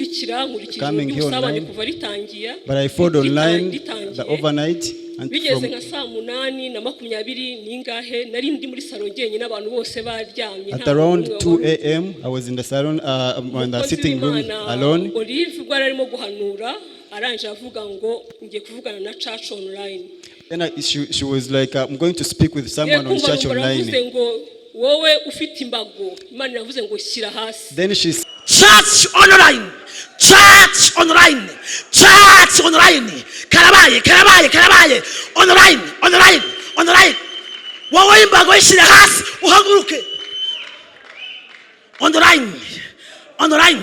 Nkurikira nkurikije Coming here iby'ubusabane online. Kuva ritangiye. But I followed online ritangiye. The overnight and Bigeze from nka saa 8:20 n'ingahe, nari ndi muri salo njyenyine, abantu bose baryamye. At Nta around n'umwe 2 a.m. I was in the salon, in the Umukozi sitting room w'Imana alone. Olive ubwo yari arimo guhanura, arangije avuga ngo ngiye kuvugana na church online. Then she was like, "I'm going to speak with someone on Kumva church numva aravuze online." ngo wowe ufite imbago, Imana iravuze ngo shyira hasi. Then she Church online, church online, church online, karabaye, karabaye, karabaye. Online, online, online. Wowe imbago yishyire hasi uhaguruke. Online, online.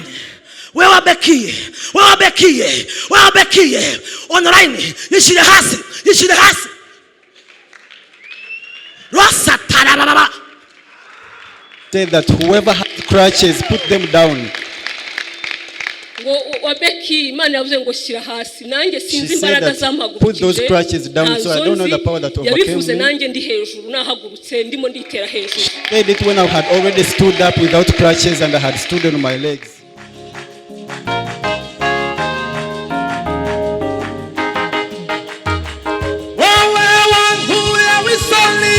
Wewe béquille, wewe béquille, wewe béquille, online, yishyire hasi, yishyire hasi. Rwasatarababa. Said that whoever had crutches, put them down. Ngo wa béquille, Imana yavuze ngo shyira hasi. Nanjye sinzi She said imbaraga that, "Put those crutches down," so I don't know the power that overcame Yabivuze me. Nanjye ndi hejuru, nahagurutse, ndimo nditera hejuru. Said it when I had already stood up without crutches and I had stood on my legs. Wowe wankuye w'isoni,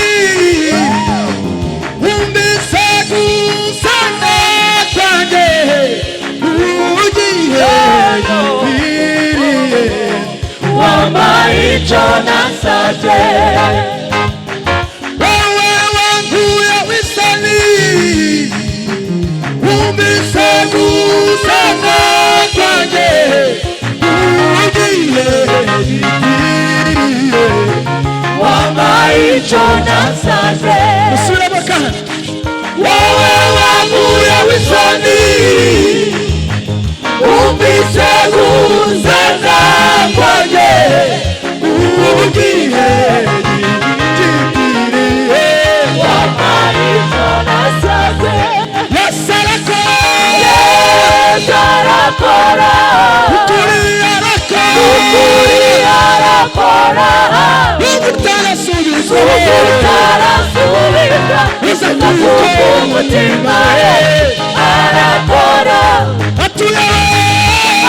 wumvise gusana kwanjye ugiye gikwiriye. Wampaye icyo nasabye. Wowe wankuye w'isoni, wumvise gusana kwanjye ugiye gikwiriye. Wampaye icyo nasabye. Usubiremo kandi. Wowe wankuye w'isoni, Wumvise gusana kwanjye ugiye gikwiriye. Wampaye icyo nasabye. Yesu arakora. Yesu arakora. Ukuri arakora. Ukuri arakora. Nubwo utarasubizwa, Utarasubiza, uza kuko umutima arakora. Atuye,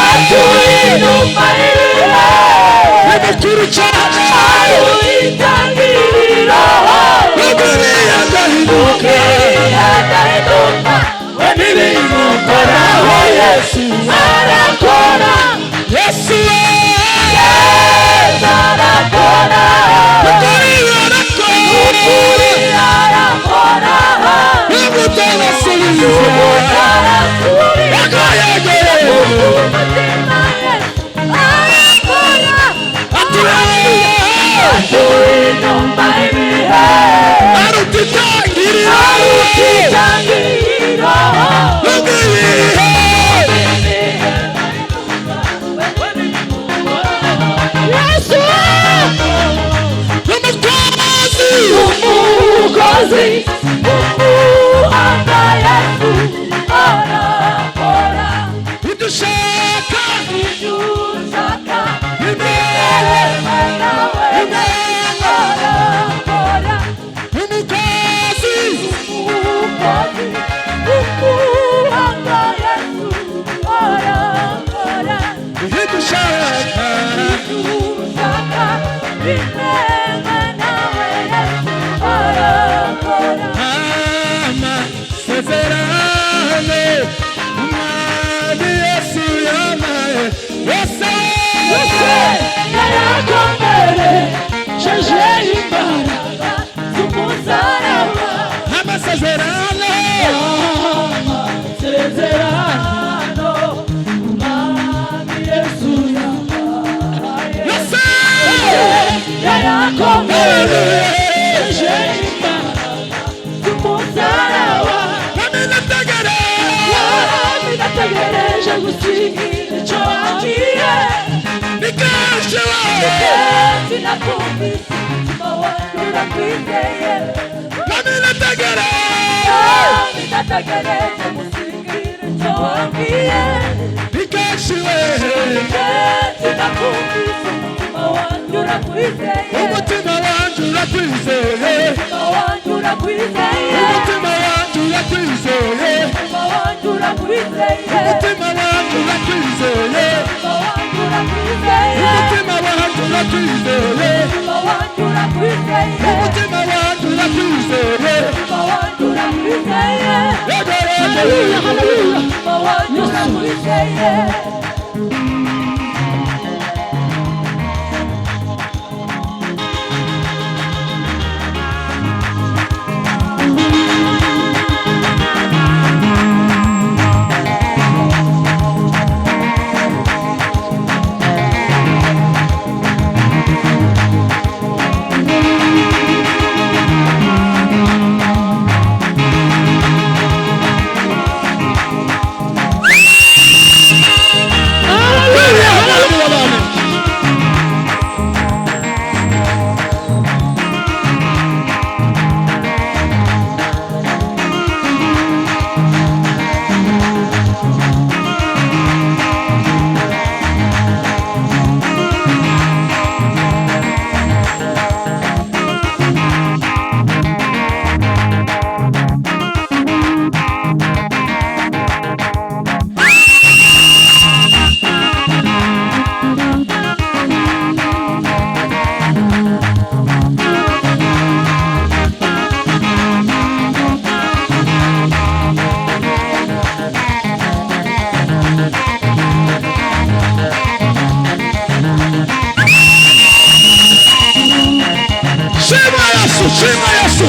Atuye inyuma y'ibihe. Ni mukuru cyane. Itangiriro. Ukuri agahinduka. Agahinduka. We ntibimukoraho. Yesu Arakora. Yesu we. Yesu arakora. Ukuri arakora. Ukuri arakora. Nubwo utarasubizwa, Utarasubiza, yego yego. Umutima arakora. Atuye, Atuye inyuma y'ibihe. Aruta itangiriro. Itangiriro. Nubwo ibihe Yesu. Umukozi. Umukozi umuhanga, Yesu arakora. Idushaka. Ibyo ushaka. Imana. Nawe arakora. Umukozi. Umukozi umuhanga, Yesu arakora. Idushaka. Ibyo ushaka bimenwe nawe, Yesu arakora. Amasezerano Umwami Yesu yampaye, Yesu Yarakomeresheje imbaraga z'umusaraba. Amasezerano. Amasezerano Umwami Yesu yampaye. Yesu. Yarakomeresheje imbaraga z'umusaraba. Nami Nategereje gusiga icyo wagiye. Ni kenshi we. Kenshi nakumvise, umutima wanjye urakwizeye. Nami Nategereje gusigira icyo wabwiye. Ni kenshi we. Kenshi nakumvise, umutima wanjye urakwizeye. Umutima wanjye urakwizeye. Umutima wanjye urakwizeye. Umutima wanjye. Urakwizeye. Umutima wanjye urakwizeye. Umutima wanjye urakwizeye. Umutima wanjye urakwizeye. Umutima wanjye urakwizeye. Umutima wanjye urakwizeye. Umutima wanjye urakwizeye. Umutima wanjye urakwizeye. Yego, yego. Haleluya, haleluya. Umutima wanjye urakwizeye. Haleluya, haleluya. Shima Yesu, shima Yesu.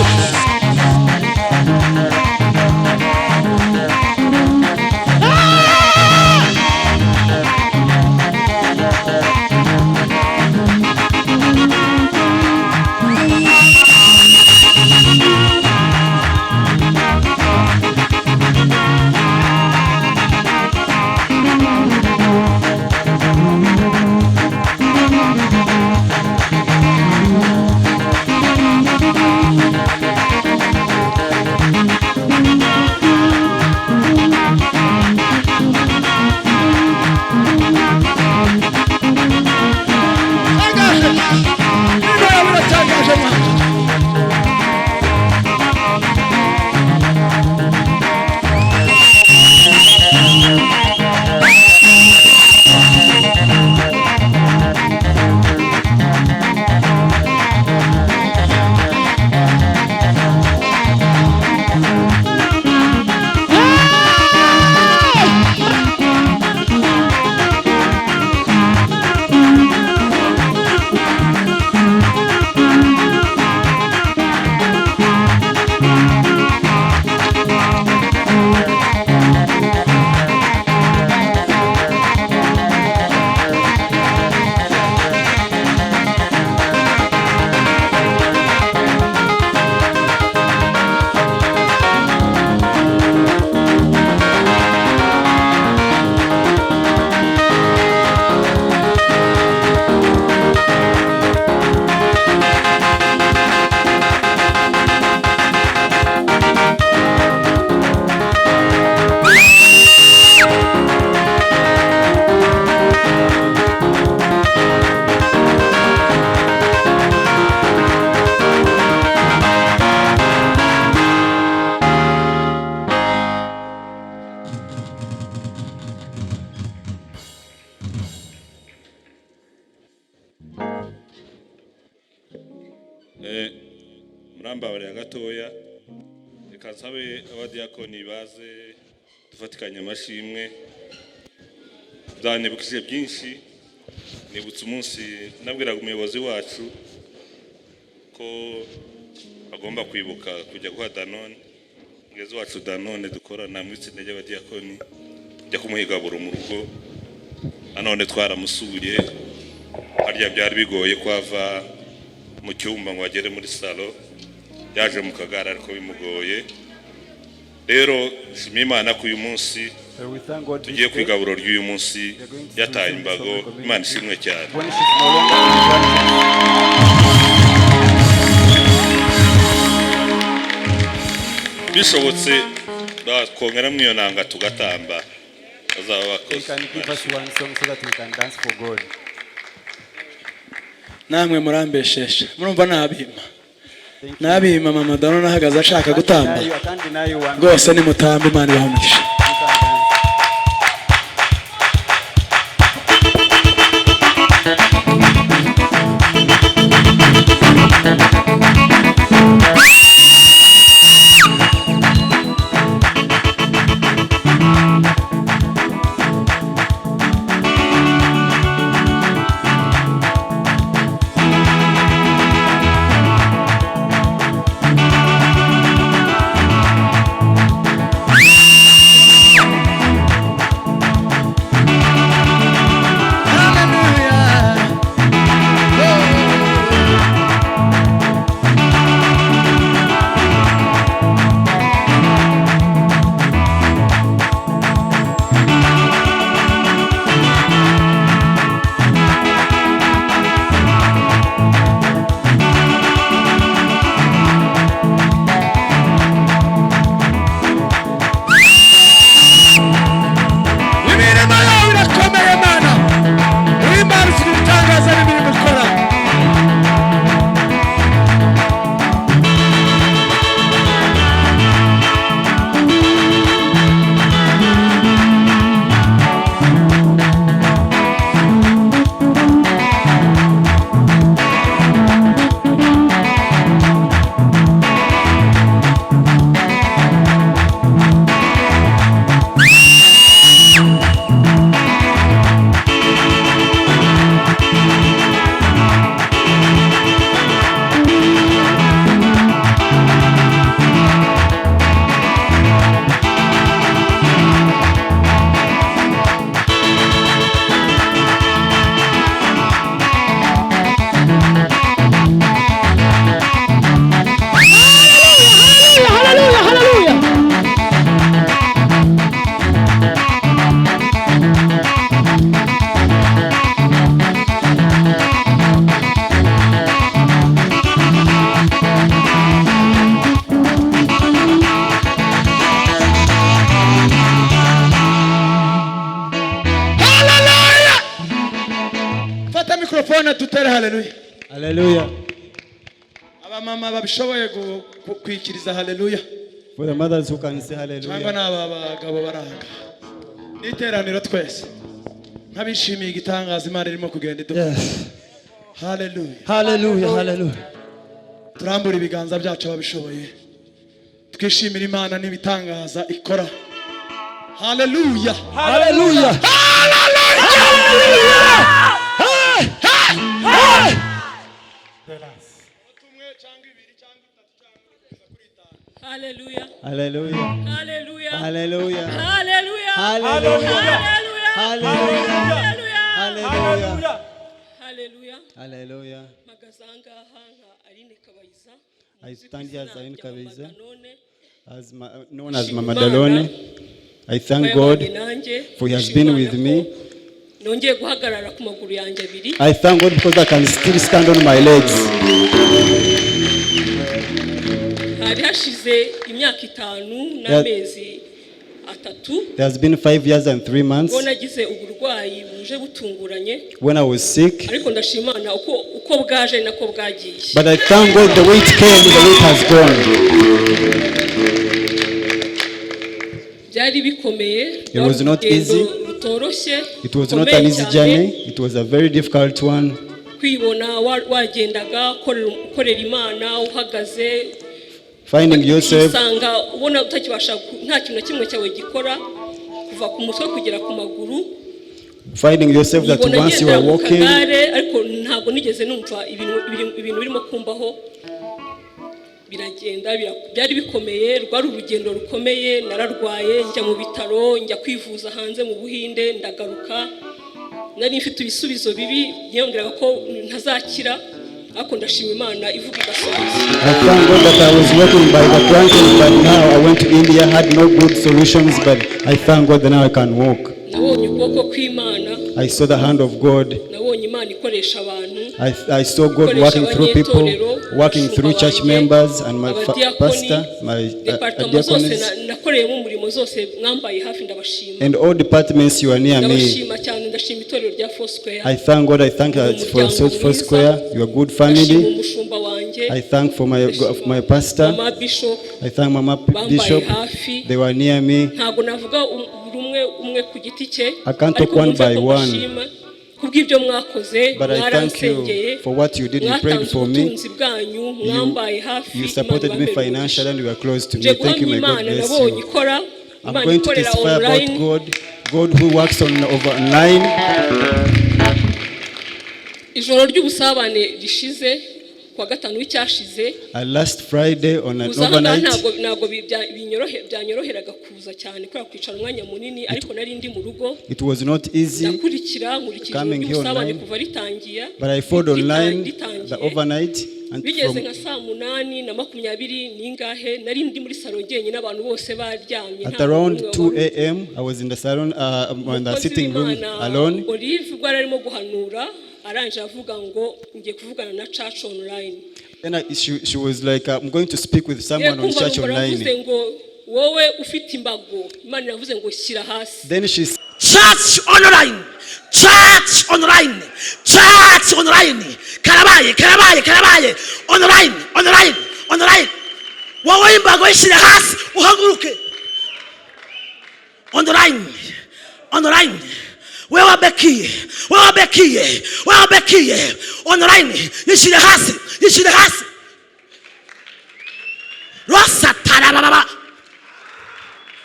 Tangaje. Nino yawe iratangaje mwana. Murambabarira gatoya, reka nsabe abadiyakoni baze dufatikanye amashimwe. Byanibukije byinshi, nibutse umunsi nabwiraga umuyobozi wacu ko agomba kwibuka kujya guha Danone, mugenzi wacu Danone dukorana mu itsinda ry'abadiyakoni, njya kumuhigabura mu rugo. Nanone twaramusuye, harya byari bigoye ko ava mu cyumba ngo agere muri salo, yaje mu kagare ariko bimugoye. Rero nshimiye Imana ko uyu munsi So we thank God this tugiye day. ku igaburo ry'uyu munsi We are going to yataye receive imbago. this of the community. Imana ishimwe cyane. When she's no longer in crutches. Bishobotse bakongeramo iyo nanga tugatamba, bazaba They bakoze. can give us one song so that we can dance for God. Namwe murambeshesha, murumva nabima. Thank you. Nabima mama Danone ahagaze ashaka I can't gutamba. deny you, I can't deny you one. Rwose nimutambe, Imana ibahe umugisha. You can dance. Imirimo yawe irakomeye Mana, uri Imana ufite ibitangaza n'imirimo ukora. Haleluya, haleluya. Haleluya! Fata mikorofone dutere haleluya. Hallelujah. Abamama babishoboye kwikiriza haleluya, For the mothers who can say cyangwa hallelujah. n'aba bagabo baranga n'iteraniro twese nk'abishimiye igitangaza Imana irimo kugenda iduha. Yes. Haleluya. Hallelujah, hallelujah. Turambura ibiganza byacu ababishoboye, twishimira Imana n'ibitangaza ikora. Haleluya. Hallelujah. Hey! Hey! Haleluya. Hallelujah. Haleluya. Hallelujah. Haleluya. Hallelujah. Haleluya. Hallelujah. Haleluya. Hallelujah. Haleluya. Hallelujah. Mpagaze aha ngaha nka Aline Kabayiza. I Uzwi ku stand here as izina Aline rya Kabayiza. Mama Danone. As known as Mama Ndashima Dalone, I thank Kuba God yabanye nanjye. for He has Ndashima been Imana with me. ko nongeye guhagarara ku maguru yanjye abiri. I thank God because I can still stand on my legs. Hari hashize imyaka 5 n'amezi 3 There has been 5 years and 3 months ubwo nagize uburwayi buje butunguranye, when I was sick. ariko ndashima Imana uko uko bwaje nako bwagiye. But I thank God the way it came, the way it has gone. Byari bikomeye. It was not Rwari easy. urugendo rutoroshye, It was not rukomeye an easy cyane. journey. It was a very difficult one. Kwibona wagendaga ukorera Imana uhagaze, Finding yourself, usanga ubona utakibasha nta kintu na kimwe cyawe gikora kuva ku mutwe kugera ku maguru. finding yourself that Nibona once you ngendera are mu walking, kagare, ariko ntabwo nigeze numva ibintu birimo kumbaho biragenda byari bikomeye, rwari urugendo rukomeye. Nararwaye, njya mu bitaro, njya kwivuza hanze mu Buhinde, ndagaruka nari mfite ibisubizo bibi byiyongeraga ko ntazakira, ariko ndashima Imana ivuga igasohoza. I thank God that I was walking by the crutches, but now I went to India, had no good solutions, but I thank God that now I can walk. Nabonye ukuboko kw'Imana. I saw the hand of God. Nabonye Imana ikoresha abantu, I saw God working through people, working through church members and my pastor, my Department zose diaconess, nakoreyemo umurimo zose mwambaye hafi, ndabashima. and all departments you are near me. Ndabashima cyane, Ndashima itorero rya Foursquare. I thank God. I thank for Foursquare, your good Ndashima family. umushumba wanjye. I thank for my pastor. Mama Bishop. I thank Mama Bambaye Bishop. hafi. They were near me. Ntabwo navuga buri umwe umwe ku giti cye, I can't talk ariko one mwumve by ko one. mbashima kubw'ibyo mwakoze. But I thank you Mwaransengeye, for what you did. You prayed mwatanze for me. ubutunzi bwanyu, mwambaye hafi. You Imana supported me ibambere umugisha. financially and you were close to Nje me. Thank you. guhamya May God Imana bless nabonye you. ikora. I'm Imana going to ikorera testify about online. God, God who works on over online. Ijoro ry'ubusabane rishize, kuwa gatanu w'icyashize, Last Friday on an kuza aha ngaha overnight, ntabwo byanyoroheraga kuza cyane kubera kwicara umwanya munini, ariko nari ndi mu rugo. It was not easy, Ndakurikira, nkurikira ijoro coming here ry'ubusabane online, kuva ritangiye. but I followed online Ritangiye. the overnight and Bigeze from nka saa 8:20 n'ingahe, nari ndi muri salo njyenyine, abantu bose baryamye, at nta around n'umwe 2 wari. a.m. I was in the salon, in the Umukozi sitting room w'Imana alone. Olive, ubwo yari arimo guhanura, arangije avuga ngo ngiye kuvugana na church online. Then she was like, "I'm going to speak with someone on Kumva church numva aravuze online." ngo wowe ufite imbago, Imana iravuze ngo shyira hasi. Then she Church online, church online, church online. Karabaye, karabaye, karabaye. Online, online, online. Wowe imbago ishyire hasi uhaguruke. Online, online. Wewe bekiye, wewe bekiye, wewe bekiye. Online, yishyire hasi, yishyire hasi. Rasa tarababa.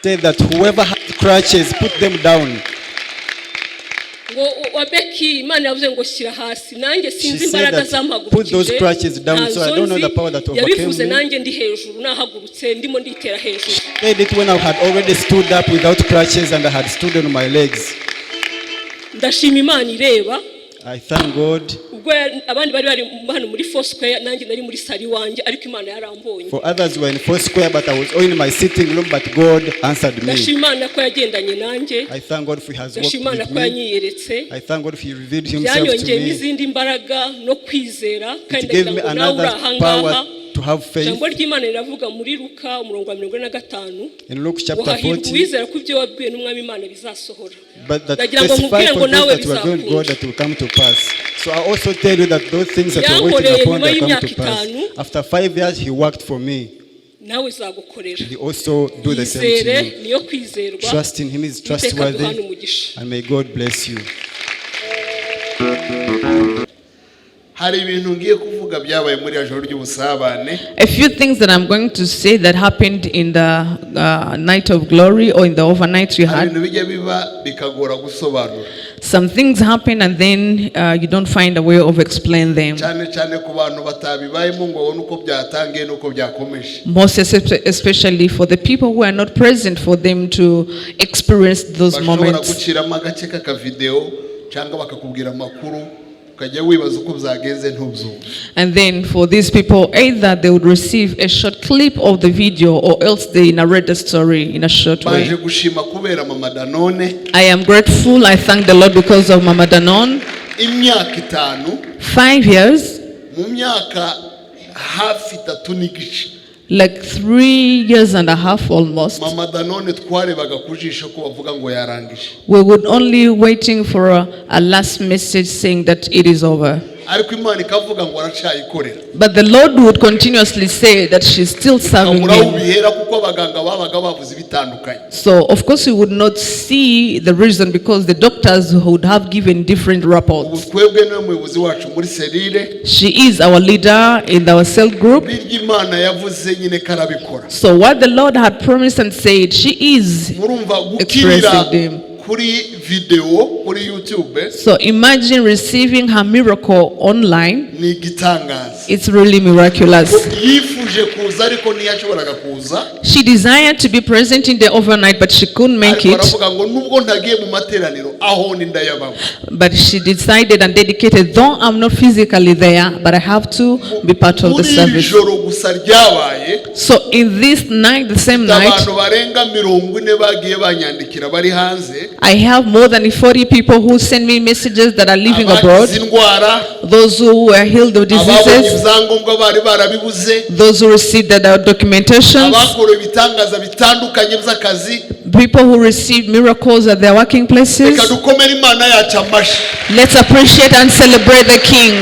Said that whoever had crutches, put them down. Ngo wa beki, Imana yavuze ngo shyira hasi. Nanjye sinzi She said imbaraga that, "Put those zampagurukije. Crutches down." So I don't know the power that overcame Yabivuze me. nanjye ndi hejuru, nahagurutse, ndimo nditera hejuru. Said it when I had already stood up without crutches and I had stood on my legs. Ndashima Imana ireba. I thank God. Ubwo abandi bari hano muri Foursquare, nanjye nari muri salo iwanjye, ariko Imana yarambonye. For others were in Foursquare, but I was in my sitting room, but God answered me. Ndashima Imana ko yagendanye nanjye. I thank God for He has walked Ndashima Imana with ko me. yanyiyeretse. I thank God for He revealed Himself to Byanyongeyemo me. izindi mbaraga no kwizera, kandi It gave ndagira me ngo nawe uri another ahangaha, power to have faith. Ijambo ry'Imana riravuga muri Luka umurongo wa 45 In Luke ngo chapter hahirwa 40, uwizera ko ibyo wabwiwe n'Umwami Imana bizasohora. But that Ndagira ngo testify nkubwire for ngo those nawe that were going bizakunda. God that will come to pass. So I also tell you that those things that you're waiting Yankoreye upon, nyuma they come y'imyaka to pass. 5. After 5 years, He worked for me. Nawe izagukorera. He also do the same Yizere, to you. niyo kwizerwa. Trust in Him, is Uwiteka trustworthy, aduhane umugisha. And may God bless you. Hari ibintu ngiye kuvuga byabaye muri iri joro ry'ubusabane. A few things that I'm going to say that happened in the night of glory or in the overnight we Hari had. Ibintu bijya biba bikagora gusobanura. Some things happen and then you don't find a way of explaining them. Cyane cyane ku bantu batabibayemo ngo babone uko byatangiye n'uko byakomeje. Most especially for the people who are not present, for them to experience those Bashobora moments. Guciramo agace k'akavidewo cyangwa bakakubwira amakuru ukajya wibaza uko byagenze ntubyumve. And then for these people, either they would receive a short clip of the video or else they narrate the story in a short Baje way. Gushima kubera mama Danone. I am grateful. I thank the Lord because of Mama Danon. Imyaka 5. 5 years, Mu myaka hafi 3 n'igice, like 3 years and a half almost, mama Danone twarebaga ku jisho ko bavuga ngo yarangije. We would only waiting for a last message saying that it is over. Ariko Imana ikavuga ngo aracyayikorera. But the Lord would continuously say that she's still serving Ukabura aho him. ubihera kuko abaganga babaga bavuze ibitandukanye. So, of course, we would not see the reason because the doctors would have given different Ubu reports. twebwe niwe muyobozi wacu muri serire. She is our leader in our cell group. Birya Imana yavuze nyine ko arabikora. So, what the Lord had promised and said, she is Murumva gukirira expressing them. Kuri videwo kuri YouTube So, imagine receiving her miracle online. Ni igitangaza. It's really miraculous. Yifuje kuza ariko ntiyashoboraga kuza. She desired to be present in the overnight, but she couldn't make Ariko it. aravuga ngo nubwo ntagiye mu materaniro aho ni ndayabamo. But she decided and dedicated, though I'm not physically there, but I have to be part of the Muri iri service. joro gusa ryabaye, So in this night, the same night, abantu barenga 40 bagiye banyandikira bari hanze. I have more More than 40 people who send me messages that are living abroad. Abakize indwara, Those who were healed of ababonye diseases. ibyangombwa bari barabibuze, Those who received their documentations. abakorewe ibitangaza bitandukanye by'akazi. People who received miracles at their working places. Reka dukomere Imana yacu amashyi. Let's appreciate and celebrate the King.